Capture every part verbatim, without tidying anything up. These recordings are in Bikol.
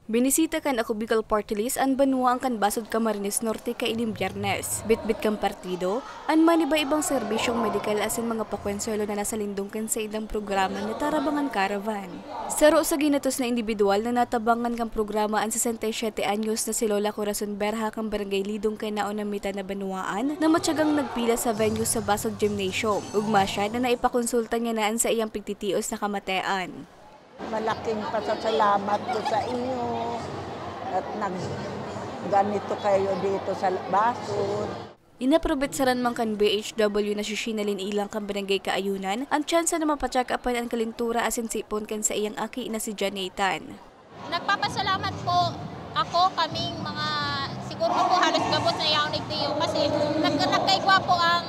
Binisita kan Ako Bicol Party List an banwaan kan Basud, Camarines Norte kaining Byernes. Bitbit kan partido an maniba-ibang serbisyong medikal asin mga pakonsuwelo na nasalindong kan saindang programa na Tarabangan Caravan. Saro sa ginatos na indibidwal na natabangan kan programa an sesenta y siyete anyos na si Lola Corazon Berha kan Barangay Lidong kan naunang mitan na banwaan na matyagang nagpila sa venue sa Basud Gymnasium. Ugma siya na naipakonsulta niya na an saiyang pigtitios na kamatean. Malaking pasasalamat ko sa inyo at nag-, ganito kayo dito sa Basud. Inaprobetsaran man kan B H W na si Shinalin Ilang kan Barangay Kaayunan an tsansa na mapa-check-upan an kalintura asin sipon kan saiyang aki na si John Nathan. Nagpapasalamat po ako, kaming mga, siguro po halos gabos na yaon igdiyo kasi nag-, nagkaigwa po ang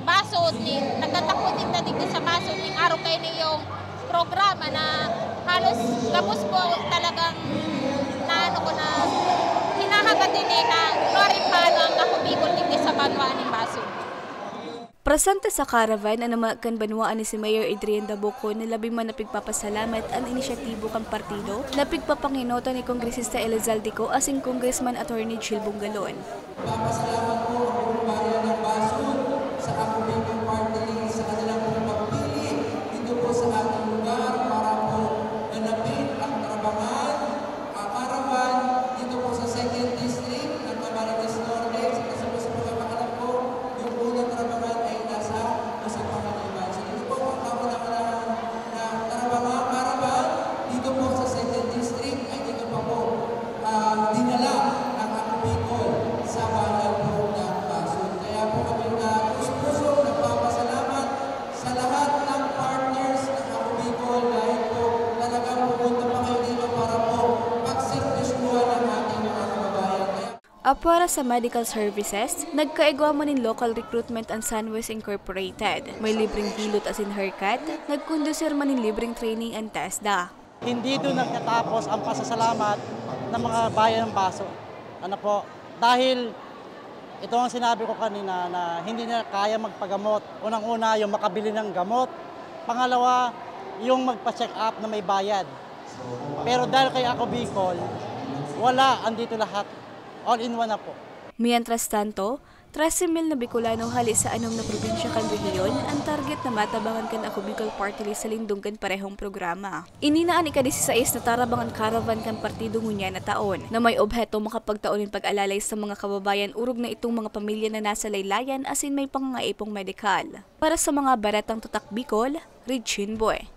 Basud ni, nagkatapos din na digdi sa Basud ning araw kay niyong programa na halos gabos po talagang naano ko na hinahagad din eh na kunwari paano ang Ako Bicol digdi sa banwa ning Basud. Presente sa caravan an ama kan banwaan na si Mayor Adrian Dabuco na labi man na pigpapasalamat an inisyatibo kan partido na pigpapangenotan ni Kongresista Elizalde Co asin Congressman Attorney Jill Bongalon. Papasalamat po ang buong bayan ng Basud sa Ako Bicol Party List sa kanilang pagpili dito po sa ating lugar para po ganapin ang Trabahan, ah, Caravan dito po sa Second District ng Camarines Norte. Sa, sa, sa pagkakaalam ko, yung unang Trabahan ay nasa, nasa Pangaliban. So, dito po ang kauna-unahan na Trabahan, Caravan dito po sa Second District ay dito pa po, ah, dinala ang Ako Bicol sa bayan po ng Basud. Kaya po kami na pusong nagpapasalamat sa lahat ng partners ng Ako Bicol dahil po talagang pumunta pa kayo dito para po pagserbisyohan ang ating mga kababayan. Kaya Apwera sa medical services, nagkaigwa man nin local recruitment an Sunwest Incorporated. May libreng hilot asin haircut, nagkondusir man nin libreng training an TESDA. Hindi doon nagtatapos ang pasasalamat ng mga bayan ng Basud. Ano po? Dahil ito ang sinabi ko kanina na hindi na kaya magpagamot. Unang-una, yung makabili ng gamot. Pangalawa, yung magpa-check up na may bayad. Pero dahil kay Ako Bicol, wala, andito lahat. All in one na po. Mientras tanto, trese mil na Bicolano hale sa anom na probinsya kan rehiyon an target na matabangan kan Ako Bicol Party List sa lindong kan parehong programa. Ini na an ika-disisais na Tarabangan Caravan kan partido ngunyan na taon, na may obheto makapagtao nin pag-alalay sa mga kababayan orog na itong mga pamilya na nasa laylayan asin may pangangaipong medikal. Para sa mga baretang Tatak Bicol, Regine Boy.